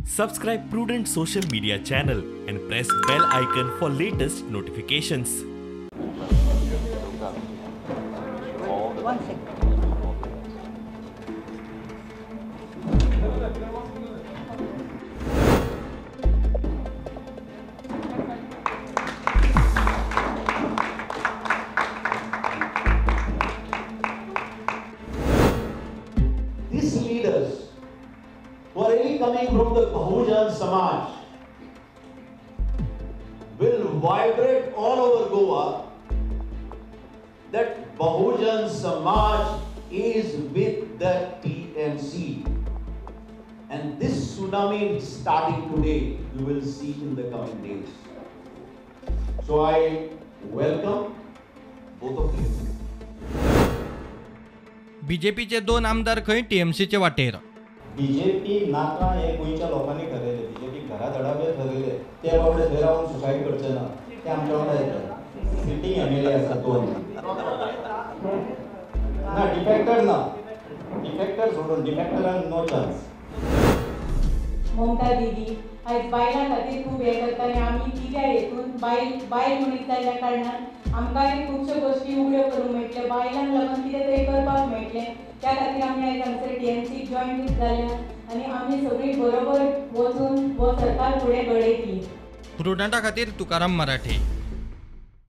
Subscribe Prudent Social Media channel and press bell icon for latest notifications. One second. These leaders who are really coming from the Bahujan Samaj will vibrate all over Goa that Bahujan Samaj is with the TMC. And this tsunami starting today, you will see in the coming days. So I welcome both of you. बीजेपीचे दोन आमदार खंय टीएमसीचे वाटेर. BJP नाका हे गोंयच्या लोकांनी ठरयले, BJP घरा धडावे ठरयले, ते बाबडे थंय रावन सुसायड करचे ना, ते आमच्या वांगडा येतले. सिटींग एमएलए आसा दोन, ना डिफेक्टर, ना डिफेक्टर सोडून डिफेक्टरांक नो चान्स. ममता दीदी आयज बायलां खातीर खूब हें करता आनी आमी तिच्या हेतून बायल बायल मनीस जाल्ल्या कारणान आमकांय खुबश्यो गोश्टी उगड्यो करूंक मेळटल्यो, बायलांक लागून कितें तरी करपाक मेळटलें, त्या खातीर आमी आयज हांगसर टीएमसीक जॉयन जाल्या आनी आमी सगळीं बरोबर वचून हो सरकार फुडें घडयतली. प्रुडंटा खातीर तुकाराम मराठे.